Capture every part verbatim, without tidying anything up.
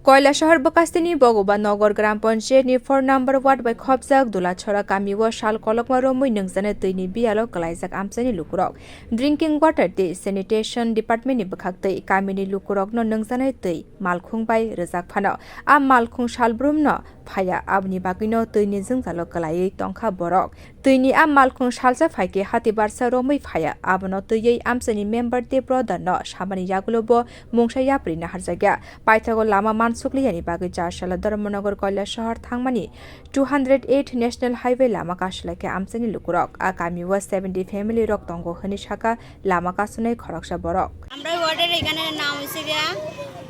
Koilashahar bwkastini Bhogobanagar Gram Panchayat ni four number ward bai khopjak Dulachhora kami o sal kolokma romwi nungjaknai twi ni biyalo kwlaijak amchaini lukurok. Drinking water tei sanitation department ni bwkhak twi kami ni lukurok no nungjaknai twi malkhung bai rwjak phano a malkhung salbrum no phaiya, aboni bagwi no twi ni jwngjalo kwlaiwi tongkha borok. Twi ni a malkhung salsa phaikhe hati barsa romwi phaiya, abono twiwi amchaini member tei brother no samani yagulo bo mungsa yapri naharjakya. Paithago lama mansukliyani bagwi Charsala Dharmanagar Koilashahar thangmani two hundred eight National Highway lama kasulaikha amchaini lukurok. A kami o seventy family rok tongo hwnwi saka lama kasunai khoroksa borok. আমরা ওয়ার্ডের এখানে নাম হয়েছে গিয়া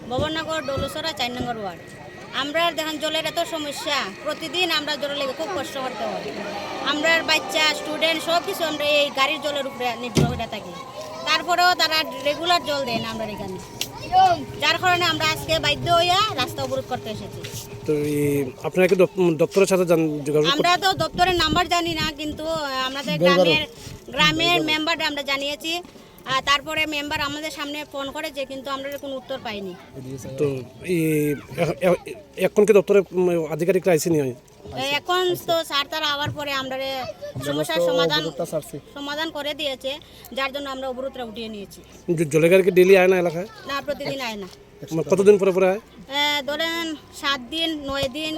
ভবননগর ডৌলছড়া চার নম্বর ওয়ার্ড। আমরা দেখেন জলের এত সমস্যা, প্রতিদিন আমরা জলের লেগে খুব কষ্ট করতে হয়। আমরার বাচ্চা, স্টুডেন্ট সব কিছু আমরা এই গাড়ির জলের উপরে নির্ভর করে থাকি। তারপরেও তারা রেগুলার জল দেয় না আমরা এখানে, যার কারণে আমরা আজকে বাধ্য হইয়া রাস্তা অবরোধ করতে এসেছি। তো এই আপনারা কি দপ-, দপ্তরের সাথে জান-, যোগাযোগ করতে আমরা তো দপ্তরের নাম্বার জানি না, কিন্তু, আহ, আমাদের গ্রামের, গ্রামের মেম্বার আমরা জানিয়েছি। আর তারপরে মেম্বার আমাদের সামনে ফোন করেছে, কিন্তু আমরা কোনো উত্তর পাইনি। তো এই এখ-, এখ-, এখন কি দপ্তরে, উম, আধিকারিকরা আইসেনি? এ, এখন তো স্যার তারা আওয়ার পরে আমরা সমস্যার সমাধান, সমাধান করে দিয়েছে, যার জন্য আমরা অবরোধটা উঠিয়ে নিয়েছি। জ-, জলের গাড়ি কি ডেইলি আয় না এলাকায়? না, প্রতিদিন আয় না। মানে কতদিন পরে পরে আয়? এ, ধরেন সাত দিন, নয় দিন,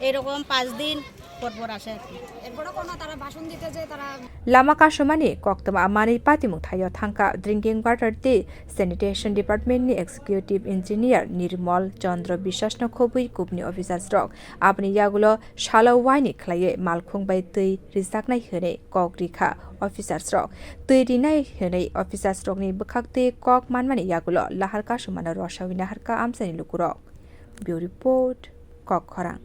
এরকম পাঁচ দিন পর পর আসে আর কি। এরপরে কোনো তারা ভাষণ দিতে যে তারা Lama kasumani koktwma manwi patimung thaio thangkha drinking water tei sanitation department ni executive engineer Nirmal Chandra Biswas no khobwi kubni officers rok. Aboni yagulo salo waini khlaiwi malkhung bai twi rijaknai hwnwi kok rikha officers rok. Twi rinai hwnwi officers rokni bwkhaktwi kok manmani yagulo lahar kasumano rosawi naharkha amchaini lukurok. Bureau Report, Kok Khorang.